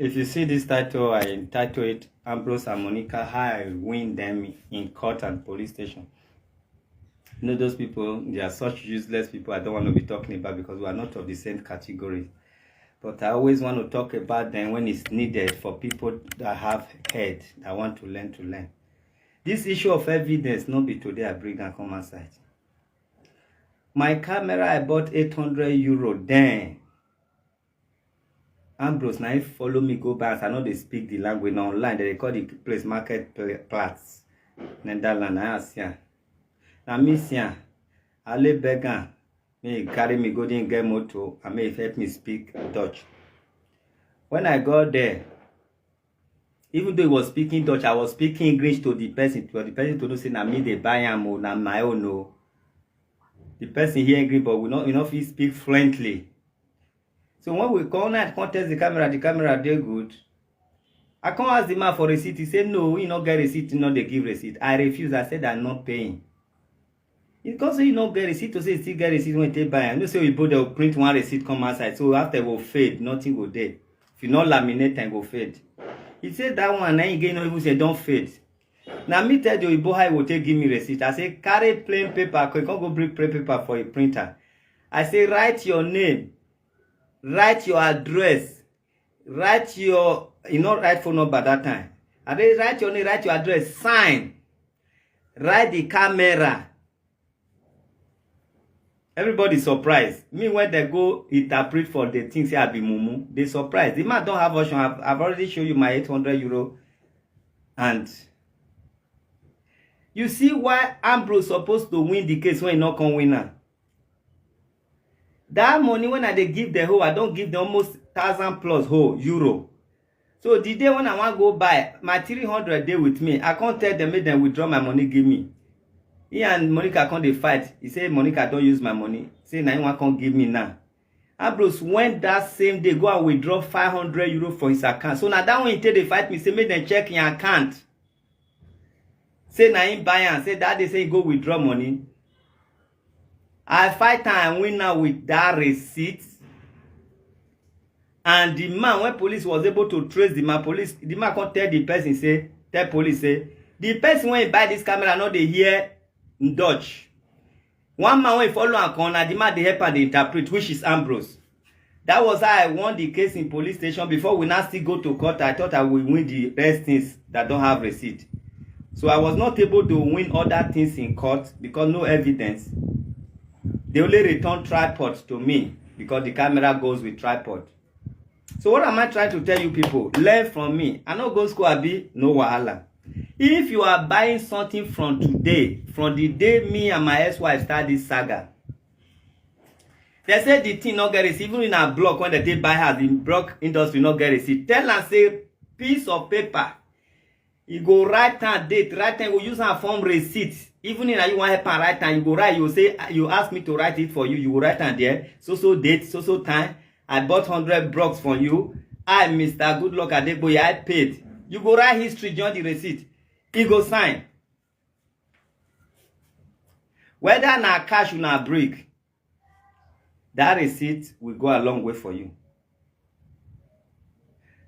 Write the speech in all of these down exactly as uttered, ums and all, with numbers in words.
If you see this title, I entitle it Ambrose and Monica, how I win them in court and police station. You know those people, they are such useless people I don't want to be talking about because we are not of the same category. But I always want to talk about them when it's needed for people that have head, that want to learn to learn. This issue of evidence, not be today I bring that come outside. My camera, I bought eight hundred euro then. Ambrose na him follow me go buy, as I no dey speak the language. Na online dem dey call the place Market Pla- Platz, Netherlands. Na him I see am. Na me see am. I lay beg am make he carry me go there, get motor, and make he help me speak Dutch. When I got there, even though he was speaking Dutch, I was speaking English to the person, for the person to know say na me dey buy am o, na my own o. The person hear English, but we no, we no fit speak fluently. So when we come now, come test the camera, the camera dey good. I come ask the man for receipt. He say no, he no get receipt, he no dey give receipt. I refuse. I said I'm not paying. He come say he no get receipt, to say he still get receipt when he take buy am. You know say oyibo dey print one receipt come outside. So after e go fade, nothing go dey. If you no laminate am, e go fade. He say that one, na him again no even say don fade. Na me tell the oyibo how he go take give me receipt. I say carry plain paper, come, come go bring plain paper for a printer. I say write your name, write your address, write your, you no write phone number that time. I say write your name, write your address, sign, write the camera. Everybody surprised. Me, when they go interpret for the thing say I be mumu, they surprised. The man don't have option. I've, I've already shown you my eight hundred euro. And you see why Ambrose supposed to win the case when he not come win now. That money when I dey give the whole, I don't give them almost thousand plus whole euro. So the day when I want go buy, my three hundred dey with me. I can't tell them, make them withdraw my money, give me. He and Monica come dey fight. He say Monica don't use my money. Say na him one come give me now. Ambrose went that same day, go and withdraw five hundred euro for his account. So now that one he take dey fight me, say make them check him account. Say na him buy am. Say that day say he go withdraw money. I fight am, I win am with that receipt. And the man, when police was able to trace the man, police, the man come tell the person say, tell police say, the person when he buy this camera no dey hear Dutch. One man when he follow am come, na the man dey help am dey interpret, which is Ambrose. That was how I won the case in police station. Before we now still go to court, I thought I will win the rest things that don't have receipt. So I was not able to win other things in court because no evidence. They only return tripod to me because the camera goes with tripod. So what am I trying to tell you people? Learn from me. I no go school, abi, no wahala. If you are buying something from today, from the day me and my ex-wife start this saga, they say the thing no get receipt. Even in a block when they take buy house, the block industry no get receipt. Tell am say piece of paper. You go write am date, write am, go use am form receipt. Even if na you wan help am write am, you go write, you say, "You ask me to write it for you," you go write am there. So so date, so so time, I bought hundred blocks from you. I, Mister Good Luck Adegboye, I paid. You go write history, join the receipt. He go sign. Whether na cash una bring, that receipt will go a long way for you.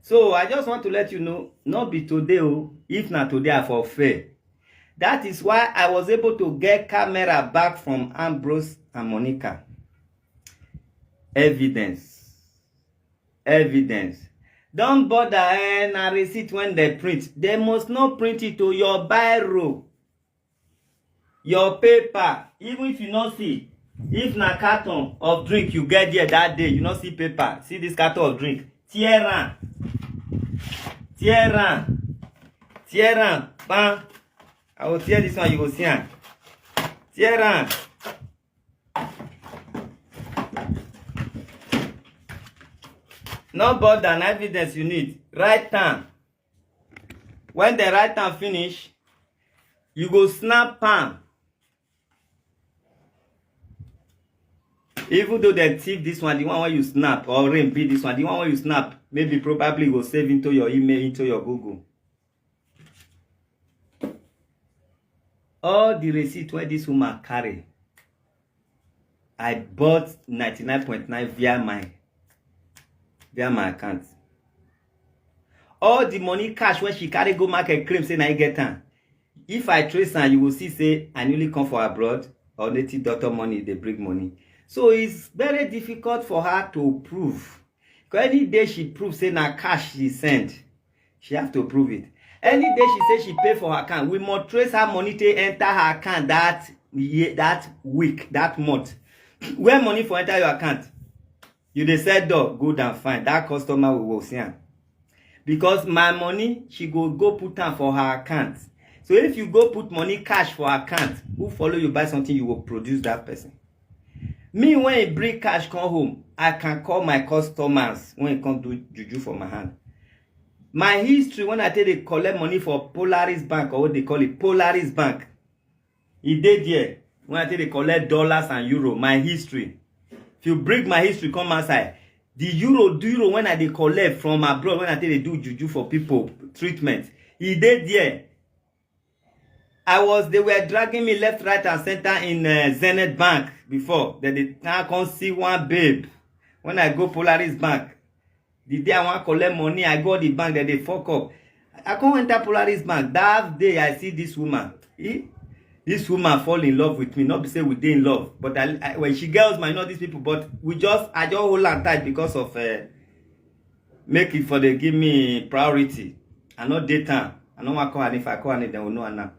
So I just want to let you know, not be today o, if na today I for fail. That is why I was able to get camera back from Ambrose and Monica. Evidence. Evidence. Don't bother, eh, na receipt when they print. They must not print it to your biro. Your paper, even if you no see, if na carton of drink you get there that day, you no see paper, see this carton of drink, tear am, tear am, tear am, bam. I will tear this one, you go see am. Tear am. No bother, na evidence you need. Write am. When they write am finish, you go snap am. Even though they thief this one, the one wey you snap, or rain beat this one, the one wey you snap, maybe probably go save into your email, into your Google. All the receipt wey this woman carry, I bought ninety-nine point nine via my, via my account. All the money cash when she carry go market claim say na e get am. If I trace am, you go see say I newly come for abroad or native doctor money dey bring money. So it's very difficult for her to prove. Because any day she prove say na cash she send, she have to prove it. Any day she say she pay for her account, we must trace her money take enter her account that year, that week, that month. Where money for enter your account? You dey sell dog, good and fine. That customer will go see am. Because my money, she go go put am for her account. So if you go put money cash for account, who follow you buy something, you go produce that person. Me, when e bring cash come home, I can call my customers when e come do juju for my hand. My history when I take dey collect money for Polaris Bank, or what they call it, Polaris Bank, e dey there. When I take dey collect dollars and euro, my history. If you bring my history come outside, the euro, the euro when I dey collect from abroad, when I take dey do juju for people treatment, e dey there. I was, they were dragging me left, right, and center in uh, Zenith Bank before. Then they now come see one babe. When I go Polaris Bank, the day I want collect money, I go the bank, then they fuck up. I come enter Polaris Bank. That day I see this woman. Eh? This woman fall in love with me. Not be say we dey in love, but I, I, when she girls might know these people, but we just, I just hold her tight because of uh, make it for they give me priority. I no dey town. I no wan call her. If I call her, then we know her now.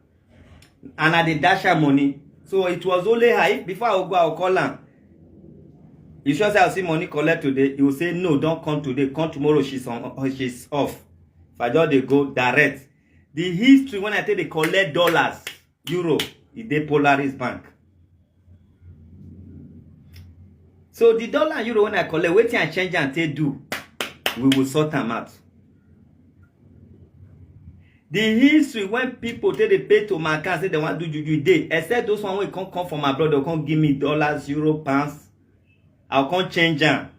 And I dey dash her money. So it was only her. If before I go, I go call her. You sure say I see money collect today? You will say no, don't come today. Come tomorrow. She's on. She's off. If I just dey go direct. The history when I take dey collect dollars, euro, e dey Polaris Bank. So the dollar and euro when I collect, wetin I change am take do, we will sort am out. The history when people take dey pay to my account say they wan do juju dey, except those one wey come come from abroad, they come give me dollars, euro, pounds, I come change am.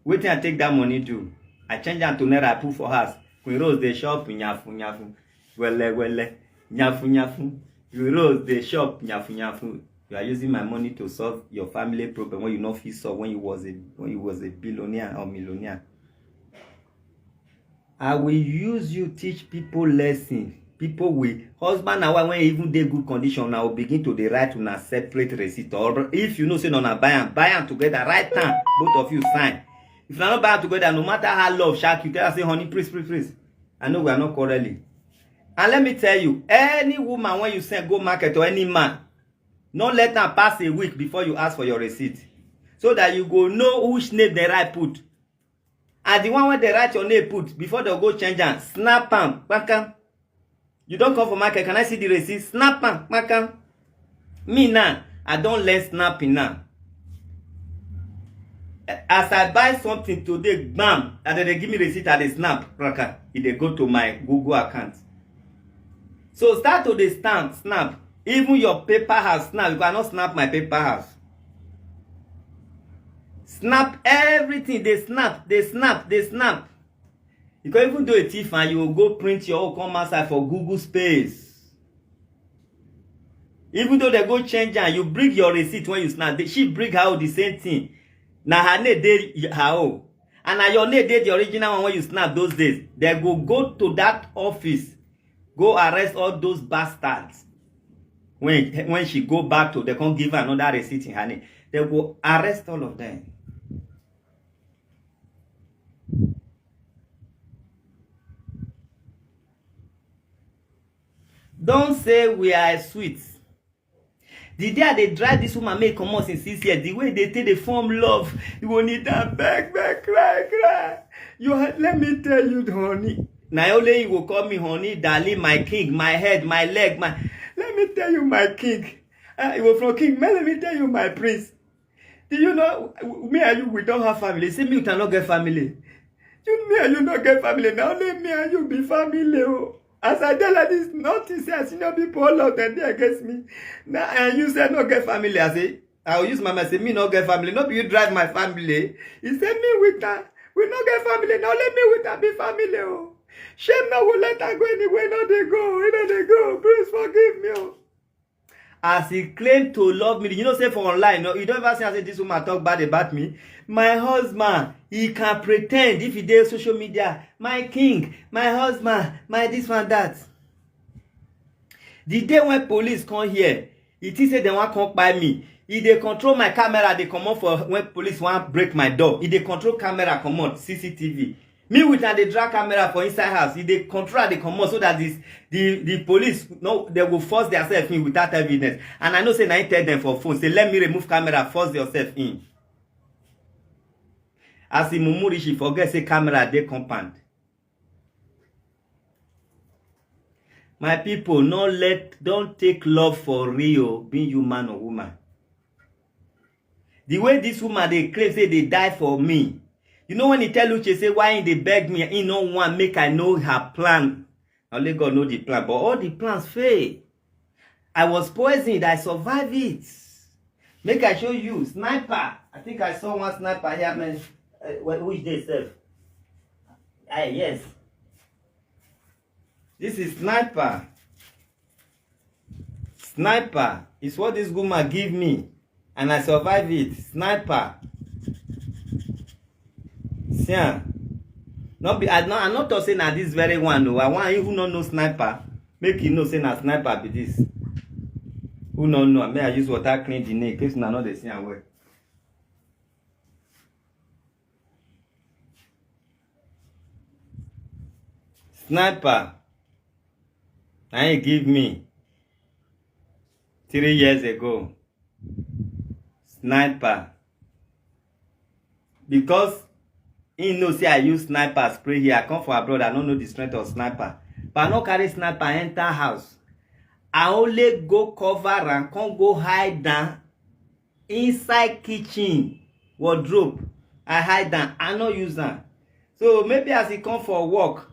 Wetin I take that money do? I change am to naira, I put for house. Queen Rose dey shop nyafu nyafu, wele wele, nyafu nyafu. Queen Rose dey shop nyafu nyafu. You are using my money to solve your family problem when you no fit solve when you was a when you was a billionaire or millionaire. I will use you teach people lesson. People will, husband and wife, when even dey good condition, now begin to dey write una separate receipt. Or if you know say una buy am, buy am together, write am, both of you sign. If una no buy am together, no matter how love shark you, tell her say, honey, please, please, please. I know we are not quarreling. And let me tell you, any woman when you send go market or any man, no let am pass a week before you ask for your receipt, so that you go know which name dem write put. And the one wey dem write your name put, before dem go change am, snap am kpakam. You don come for market, can I see the receipt? Snap am kpakam. Me now, I don learn snapping now. As I buy something today, gbam, and dem dey give me receipt, I dey snap kpakam. E dey go to my Google account. So start to dey snap, snap. Even your paper house snap, because I no snap my paper house. Snap everything, dey snap, dey snap, dey snap. Because even though a thief and you go print your own come outside for Google space. Even though dem go change am, you bring your receipt when you snap. She bring her own the same thing. Na her name dey her own. And na your name dey the original one when you snap those days. Dem go go to that office, go arrest all those bastards. When when she go back to, dem come give her another receipt in her name. Dem go arrest all of them. Don't say we are sweet. The day I dey drive this woman make comot since six years, the way they take dey form love, you go need am beg, beg, cry, cry. You ha- let me tell you, honey. Na only you go call me honey, darling, my king, my head, my leg, my. Let me tell you, my king. Uh, you go from king, man, let me tell you, my prince. Do you know me and you, we don't have family? Say me, we cannot get family. You, me and you not get family. Now only me and you be family. Oh. As I tell her this, nothing say I senior people, all of them they against me. Now and you say not get family. I say, I will use my mind say me not get family. Not you drive my family. He said me with her. We not get family. Now let me with her be family. Oh. Shame now will let her go anywhere. No, they go. We know they go. Please forgive me. Oh. As he claim to love me, you know say for online, no, you don't ever see am say this woman talk bad about me. My husband, he can pretend if he dey social media, my king, my husband, my this one, that. The day when police come here, he think say dem wan come kpai me. He dey control my camera, dey comot for when police wan break my door. He dey control camera comot, C C T V. Me with am dey drag camera for inside house, he dey control am dey comot, so that this, the the police, no, they go force themselves in without evidence. And I know say na him tell them for phone say, "Let me remove camera, force yourself in." As he mumu reach, he forget say camera dey compound. My people, no let, don't take love for real, being you man or woman. The way this woman dey claim say they die for me. You know when he tell Uche say why he dey beg me, he no want make I know her plan. Only God know the plan, but all the plans fail. I was poisoned, I survive it. Make I show you, sniper. I think I saw one sniper here, man. Uh, wh- which day sef? Ah, yes. This is sniper. Sniper is what this woman give me, and I survive it. Sniper. See am. No be, I no, I no talk say na this very one o. I want you who no know sniper, make you know say na sniper be this. Who no know am, make I use water clean the name in case una no dey see am well. Sniper. Na him give me three years ago. Sniper. Because he know say I use sniper spray here. I come for abroad, I no know the strength of sniper. But I no carry sniper enter house. I only go cover am, come go hide am inside kitchen wardrobe. I hide am, I no use am. So maybe as he come for work,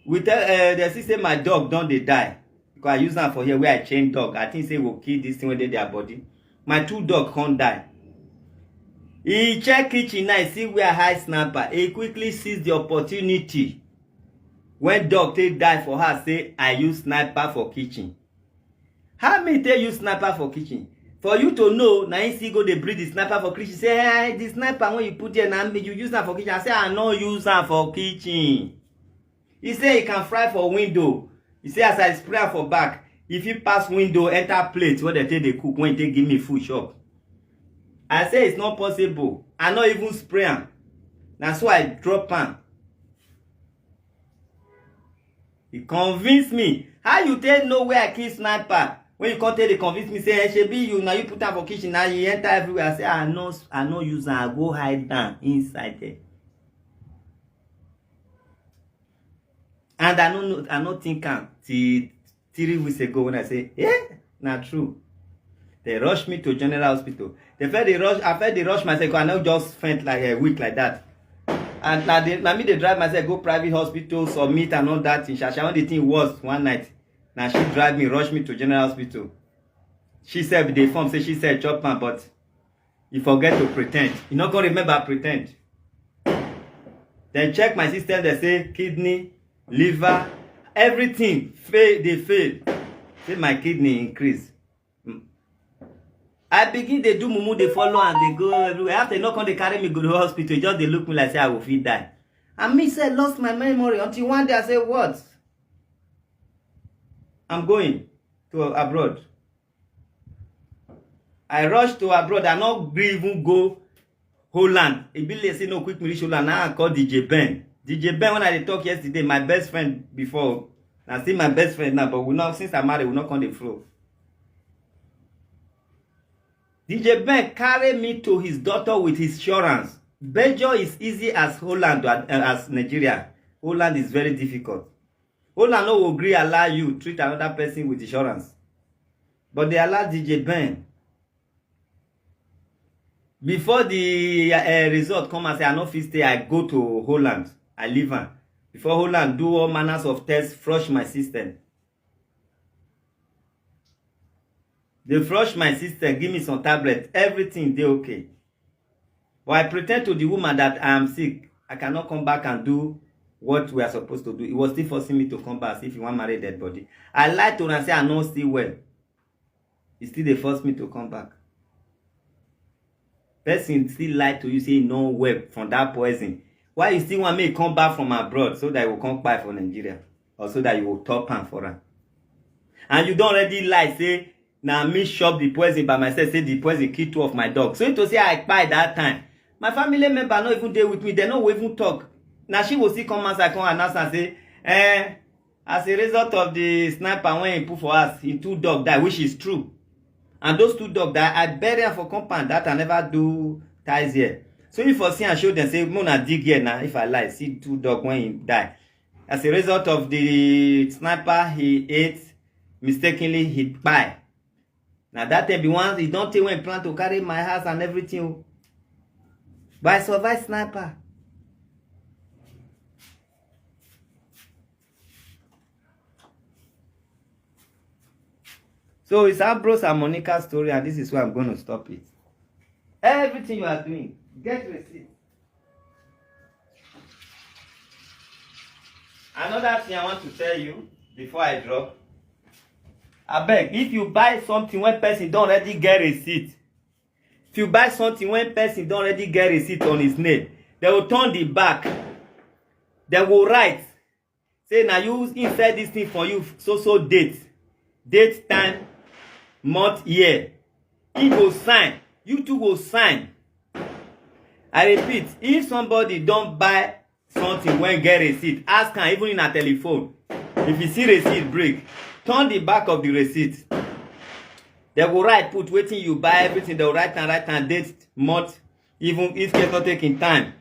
we tell, uh, they see say my dog don dey die. Because I use am for here where I chain dog. I think say go kill this thing wey dey their body. My two dog come die. He check kitchen now, he see where I hide sniper. He quickly seize the opportunity when dog take die for house, say I use sniper for kitchen. How me take use sniper for kitchen? For you to know, na him still go dey breed the sniper for kitchen. Say, "Hey, the sniper when you put there, na me you use am for kitchen." I say, "I no use am for kitchen." He say he can fry for window. He say as I spray am for back, e fit pass window enter plate wey dem take dey cook, when e take give me food chop. I say it's not possible. I no even spray am. Na so I drop am. He convince me. How you take know where I kill sniper? When you come take dey convince me say, "Eh, shebi you, na you put am for kitchen, na you enter everywhere." I say, "I no, I no use am. I go hide am inside there." And I no know, I no think am till three weeks ago when I say, "Eh, na true." They rush me to General Hospital. They felt they rush, I felt they rush myself, I no just faint like a week like that. And na, the, na me dey drive myself go private hospital, submit and all that thing. Shasha, when the thing was one night, na she drive me, rush me to General Hospital. She said, dey form, say she said, "Chop am," but you forget to pretend. You no go remember pretend. Then check my system, they say kidney, liver, everything fail, they fail. Say my kidney increase. Mm. I begin dey do mumu, dey follow and dey go everywhere. After, e no come dey carry me go to hospital, e just dey look me like say I go fit die. And me say lost my memory until one day I say, "What? I'm going to abroad." I rush to abroad. I no gree even go Holland. E be like say no quick me reach Holland. Now I call D J Ben. D J Ben, when I dey talk yesterday, my best friend before. Na still my best friend now, but we not, since I marry, we not come the flow. D J Ben carry me to his daughter with his insurance. Belgium is easy as Holland, uh, as Nigeria. Holland is very difficult. Holland no go gree allow you treat another person with insurance. But they allow D J Ben. Before the uh, result come and say I no fit stay, I go to Holland. I leave am. Before Holland do all manners of tests, flush my system. They flush my system, give me some tablets, everything dey okay. But I pretend to the woman that I am sick. I cannot come back and do what we are supposed to do. He was still forcing me to come back as if he wan marry dead body. I lied to her and say I no still well. He still dey force me to come back. Person still lie to you say e no well from that poison. Why you still want me come back from abroad so that you go come kpai for Nigeria, or so that you go top am for am? And you don already lie say na me chop the poison by myself, say the poison kill two of my dogs. So if to say I kpai that time, my family member no even dey with me, dem no go even talk. Na she go still come outside come announce am say, eh, as a result of the sniper wey he put for us, him two dog die, which is true. And those two dog die, I bury am for compound, that I never do ties here. So if I see and show them say, make una dig here now, if I lie, see two dog when he die. As a result of the sniper, he ate, mistakenly, he kpai. Na that time be once he don take when plan to carry my house and everything o. But I survive sniper. So it's Ambrose and Monica story, and this is where I'm going to stop it. Everything you are doing, get receipt. Another thing I want to tell you before I drop. Abeg, if you buy something when person don already get receipt, if you buy something when person don already get receipt on his name, they will turn the back. They will write say na you inside this thing for you, so so date, date, time, month, year. He go sign, you too go sign. I repeat, if somebody don buy something when get receipt, ask am even in a telephone. If you see receipt break, turn the back of the receipt. They go write put wetin you buy, everything. They go write am, write am, date, month, even if case no take him time.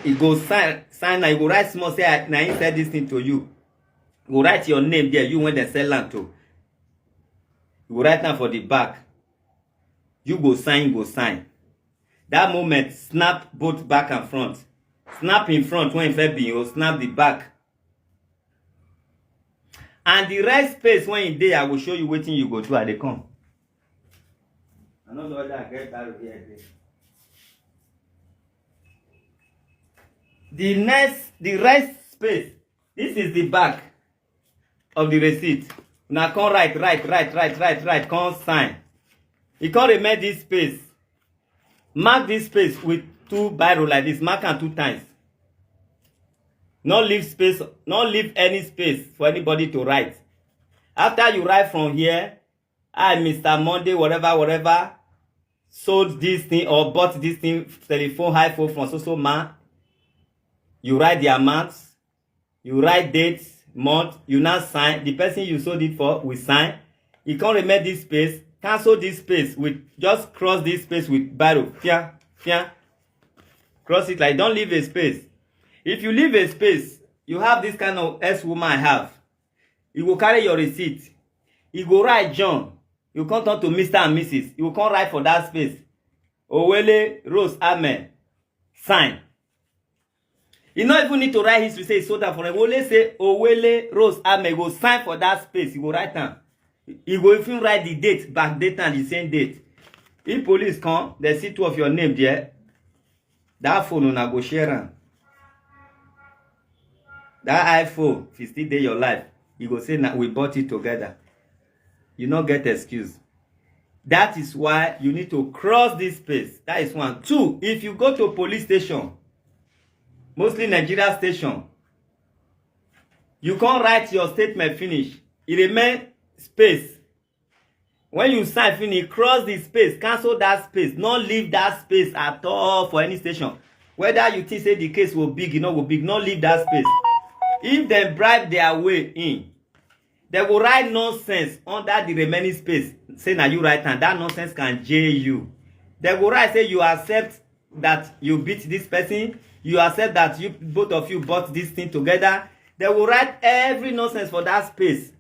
He go sign, sign am. He go write small say, "I, na him sell this thing to you." Go write your name there, you when they sell am to. You go write am for the back. You go sign, go sign. That moment, snap both back and front. Snap in front when he first be, you snap the back. And the rest space when e dey, I go show you wetin you go do. I dey come. I no know whether I get that here. The next, the rest space, this is the back of the receipt. Una come write, write, write, write, write, write, come sign. E come remain this space. Mark this space with two biro like this. Mark am two times. No leave space, no leave any space for anybody to write. After you write from here, "I, Mister Monday, whatever, whatever, sold this thing or bought this thing, telephone, iPhone from so so man." You write the amount, you write date, month, you now sign. The person you sold it for will sign. You can't remake this space, cancel this space with, just cross this space with biro. Fia, fia. Cross it like, don't leave a space. If you leave a space, you have this kind of ex woman I have. You go carry your receipt. You go write John. You come turn to Mister and Missus You come write for that space, "Owele Rose Amen." Sign. You no even need to write history, say e sold am for them. Only say, "Owele Rose Amen." You go sign for that space. You go write am. You go even write the date, back date and the same date. If police come, they see two of your name there. That phone una go share am. That iPhone, if e still dey your life, you go say, "Na we bought it together." You no get excuse. That is why you need to cross this space. That is one. Two, if you go to police station, mostly Nigeria station, you can't write your statement finish. It remain space. When you sign finish, cross the space, cancel that space, no leave that space at all for any station. Whether you think say the case will big, you know, will big, no leave that space. If they bribe their way in, they will write nonsense under the remaining space. Say now you write, and that nonsense can jail you. They will write say you accept that you beat this person, you accept that you, both of you, bought this thing together. They will write every nonsense for that space.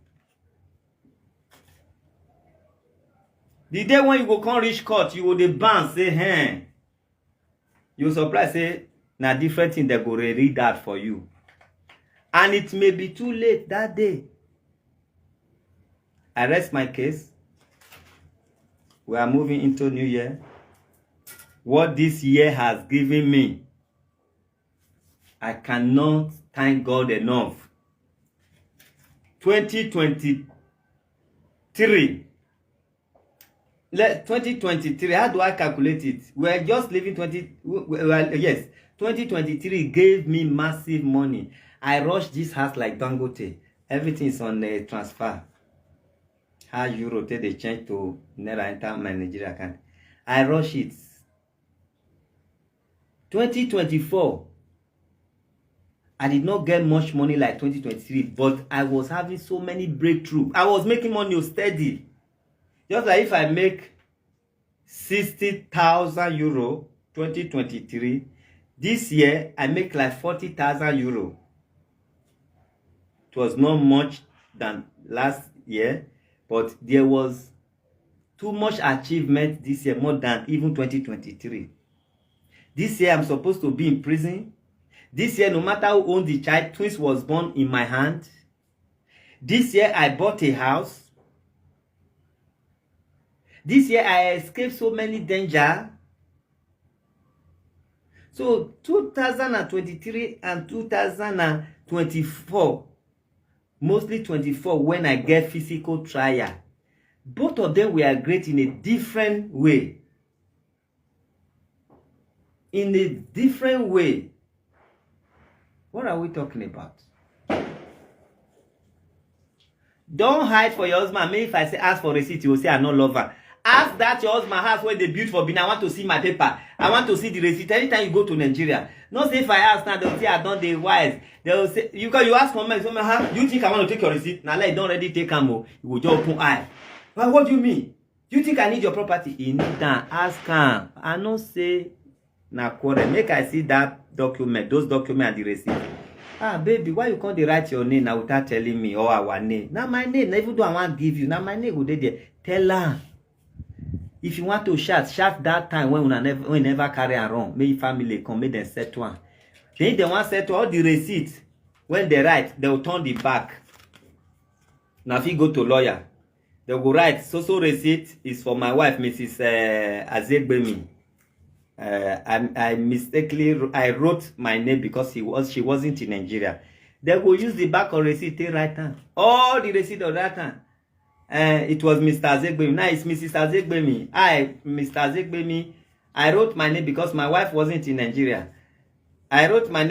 The day when you go come reach court, you go dey bounce, say, "Hen." You surprise say na different thing, they go read that for you. And it may be too late that day. I rest my case. We are moving into new year. What this year has given me, I cannot thank God enough. Twenty twenty, three. Let twenty twenty-three, how do I calculate it? We're just leaving twenty, w- w- well, yes, twenty twenty-three gave me massive money. I rushed this house like Dangote. Everything is on a transfer. How euro take dey change to naira enter my Nigeria account? I rush it. Twenty twenty-four, I did not get much money like twenty twenty-three, but I was having so many breakthrough. I was making money, oh, steady. Just like if I make sixty thousand euro twenty twenty-three, this year I make like forty thousand euro. It was not much than last year, but there was too much achievement this year, more than even twenty twenty-three. This year I'm supposed to be in prison. This year, no matter who owned the child, twins was born in my hand. This year I bought a house. This year I escaped so many danger. So two thousand and twenty-three and two thousand and twenty-four, mostly twenty-four, when I get physical trial, both of them were great in a different way. In a different way. What are we talking about? Don't hide for your husband. Me, if I say ask for receipt, you will say I no love her. Ask that your husband house where they built for Benin. I want to see my paper. I want to see the receipt. Anytime you go to Nigeria, not say if I ask now, they'll say I don't dey wise. They'll say you can you ask comment, so huh? Do you think I want to take your receipt? Now like don't already take am o. You go just open eye. But what do you mean? Do you think I need your property? He need am. Ask am. I no say na quarrel. Make I see that document, those documents and the receipt. Ah, baby, why you come dey write your name now without telling me or our name? Na my name, na even though I wan give you, na my name go dey there. Tell am. If you want to shout, shout that time when una never when you never carry am run. Make family come, make dem settle am. Then if dem wan settle all the receipt when they write, they will turn the back. Na fit go to lawyer. They go write so so receipt is for my wife, Missus Uh, Azegbemi. Uh, I, I mistakenly wr- I wrote my name because he was she wasn't in Nigeria. They go use the back of receipt take write am. All the receipt of that time. Uh, it was Mister Azegbemi. Now it's Missus Azegbemi. I, Mister Azegbemi, I wrote my name because my wife wasn't in Nigeria. I wrote my